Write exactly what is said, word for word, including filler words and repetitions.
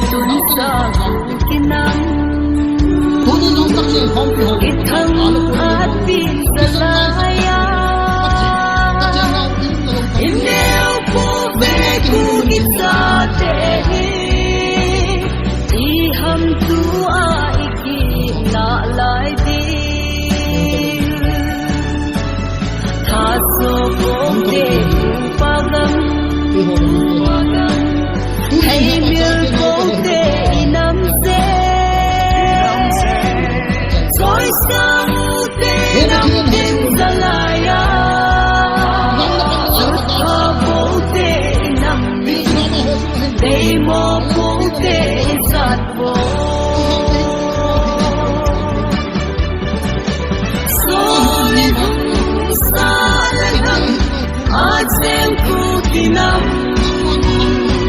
Tun sa kinam. Ithang at pin sa laya. Ineu pu ve ku kisa te hi. Iham tu a iki na lai di. Thaso kong te pagam pagam. Hei mil kong te inam se. Soi sang te nam tin zalaya. Sut kong te inam. Dei mo kong te isat.